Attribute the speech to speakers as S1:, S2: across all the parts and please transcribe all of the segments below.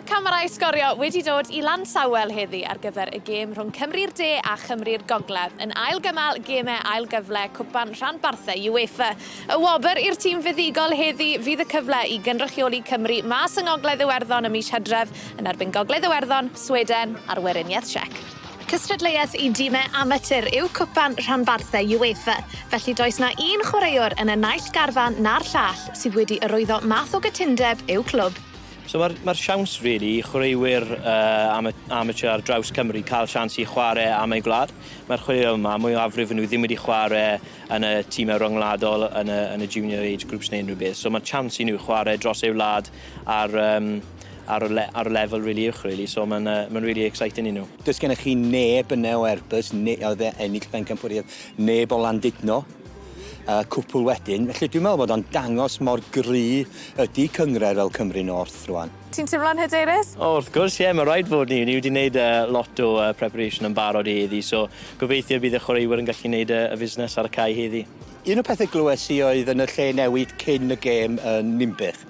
S1: Mae camerâu Sgorio wedi dod i Lansawel heddi ar gyfer y gêm rhwng Cymru'r De a Chymru'r Gogledd yn ail gymal gemau ail gyfle Cwpan Rhanbarthau UEFA. Y wobr i'r tîm fuddugol heddi fydd y cyfle i gynrychioli Cymru mas yng Ngogledd Iwerddon ym mis Hydref yn erbyn Gogledd Iwerddon, Sweden a'r Weriniaeth Siec. Cystadleuaeth i dimau amatur yw Cwpan Rhanbarthau UEFA, felly does 'na un chwaraewr yn y naill garfan na'r llall sydd wedi arwyddo math o gytundeb i'w clwb.
S2: So ma'r ma'r siawns rili i chwaraewyr yy ama- amateur ar draws Cymru ca'l siawns i chware am eu gwlad. Ma'r chwaraewyr yma, mwyafrif o nw ddim wedi chware yn y time ryngwladol yn y yn y junior age groups neu unryw beth so ma'r chance i nw chware dros eu wlad ar yym ar y le- ar y lefel rili uwch rili so ma'n yy ma'n rili exciting i nw.
S3: Does gennych chi neb yne o Airbus ne- o'dd e ennill pencampwriaeth, neb o Landudno. Y cwpwl wedyn, felly dwi'n meddwl bod o'n dangos mor gry ydi cynghrair fel Cymru North rŵan.
S1: Ti'n teimlo'n hyderus?
S2: O wrth gwrs ie ma' raid fod ni. Ni wedi neud yy lot o yy preparation yn barod i heddi so gobeithio bydd y chwaraewyr yn gallu neud y y fusnes ar y cae heddi.
S3: Un o'r pethe glywes i oedd yn y lle newid cyn y gêm yn Ninbych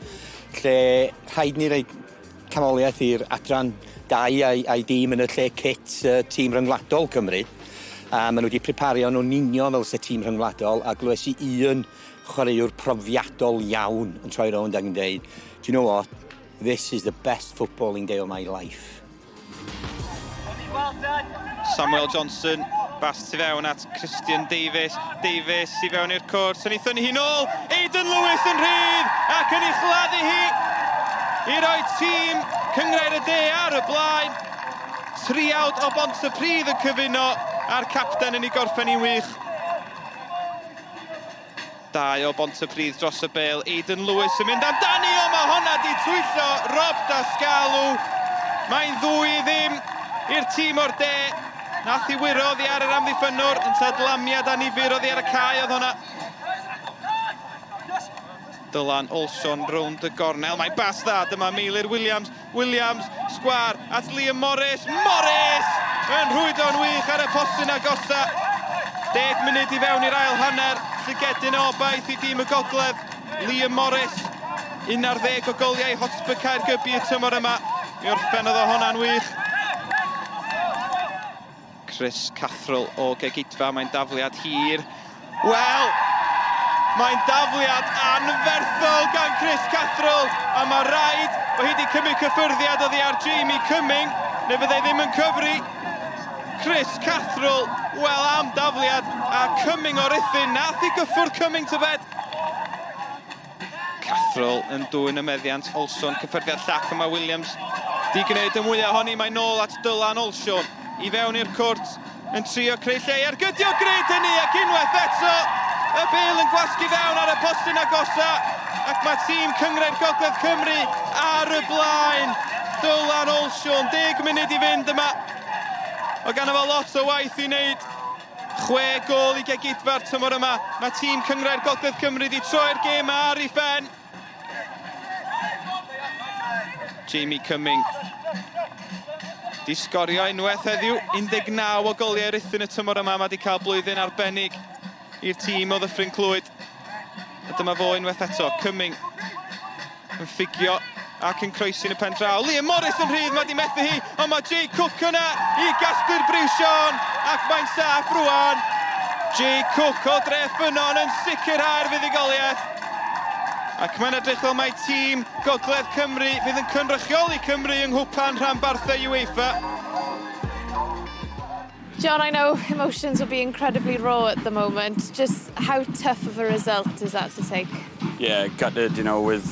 S3: lle rhaid ni roi canmoliaeth i'r adran dai a'i a'i dîm yn y lle cit yy tîm rhyngwladol Cymru a ma' nw 'di prepario nw'n union fel se tîm rhyngwladol a glywes i un chwaraewr profiadol iawn yn troi rownd ag yn deud Do you know what? This is the best footballing day of my life.
S4: Samuel Johnson, bas tu fewn at Christian Davies. Davies i fewn i'r cwrt, yn ei thynnu hi nôl. Aidan Lewis yn rhydd ac yn ei chladdu hi i roi tîm Cynghrair y De ar y blaen. Triawd o Bontypridd yn cyfuno a'r capten yn ei gorffen hi'n wych. Dau o Bontypridd dros y bêl, Aidan Lewis yn mynd amdani, o mae honna di twyllo Rob Dascalu. Mae'n ddwy i ddim i'r tîm o'r de. Nath i wyro oddi ar yr amddiffynnwr, yn tadlamiad annifyr oddi ar y cae oedd honna. Dylan Olsson rownd y gornel, mae'n bas dda, dyma Meilir Williams, Williams, sgwâr at Liam Morris, Morris! Yn rhwydo'n wych ar y postyn agosa. Deg munud i fewn i'r ail hanner, llygedyn o obaith i dîm y Gogledd. Liam Morris, 11 o goliau Hotspur Caergybi y tymor yma. Mi orffennodd o honna'n wych. Chris Catherall o Gegidfa, mae'n dafliad hir. Wel, mae'n dafliad anferthol gan Chris Catherall, a mae rhaid bod hi wedi cymryd cyffyrddiad oddi ar Jamie Cumming, neu fyddai ddim yn cyfri. Chris Catherall, wel am dafliad, a Cumming o'r Rhuthun, nath i gyffwrdd Cumming tybed. Catherall yn dwyn y meddiant, Olsson cyffyrddiad llac yma Williams di gwneud y mwyaf ohoni, mae nôl at Dylan Olsson i fewn i'r cwrt yn trio creu lle i ergydio gwneud hynny ac unwaith eto y bêl yn gwasgu fewn ar y postyn agosa ac mae tîm Cynghrair Gogledd Cymru ar y blaen. Dylan Olsson, 10 munud i fynd yma. Mae ganddo fo lot o waith i wneud. Chwe gôl i Gegidfa'r tymor yma. Mae tîm Cynghrair Gogledd Cymru wedi troi'r gêm ar ei phen. Jamie Cumming di sgorio unwaith heddiw, 19 o goliau Rhuthun y tymor yma. Mae wedi cael blwyddyn arbennig i'r tîm o Ddyffryn Clwyd. A dyma fo unwaith eto, Cumming yn ffugio ac yn croesi yn y pen draw. Liam Morris yn rhydd, mae di methu hi, ond mae Jay Cook yna i gasglu'r briwsion ac mae'n saff rwan. Jay Cook o Dreffynnon yn sicrhau'r fuddugoliaeth. Ac mae'n edrych fel mae tîm Gogledd Cymru fydd yn cynrychioli Cymru yng Nghwpan Rhanbarthau UEFA.
S1: John, I know emotions will be incredibly raw at the moment. Just how tough of a result is that to take?
S5: Yeah, gutted, you know, with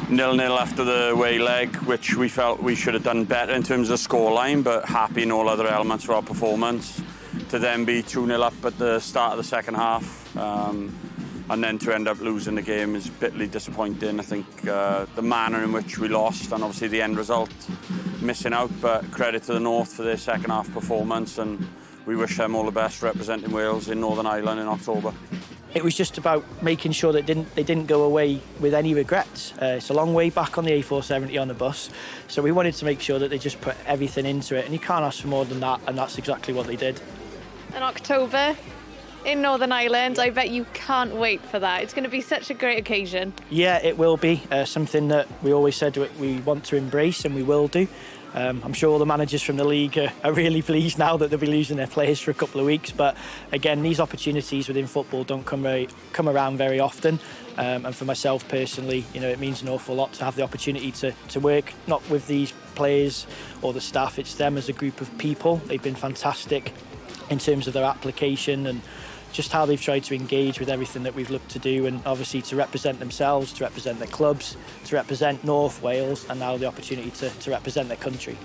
S5: nil-nil after the away leg, which we felt we should have done better in terms of scoreline, but happy in all other elements of our performance. To then be 2-0 up at the start of the second half, and then to end up losing the game is bitterly disappointing. I think the manner in which we lost and obviously the end result missing out, but credit to the North for their second half performance, and we wish them all the best representing Wales in Northern Ireland in October.
S6: It was just about making sure that didn't, they didn't go away with any regrets. It's a long way back on the A470 on the bus, so we wanted to make sure that they just put everything into it, and you can't ask for more than that, and that's exactly what they did.
S1: In October, In Northern Ireland. I bet you can't wait for that. It's going to be such a great occasion.
S6: Yeah, it will be something that we always said we want to embrace and we will do. I'm sure all the managers from the league are really pleased now that they'll be losing their players for a couple of weeks. But again, these opportunities within football don't come around very often. And for myself personally, it means an awful lot to have the opportunity to work not with these players or the staff. It's them as a group of people. They've been fantastic in terms of their application and just how they've tried to engage with everything that we've looked to do, and obviously to represent themselves, to represent their clubs, to represent North Wales, and now the opportunity to represent their country.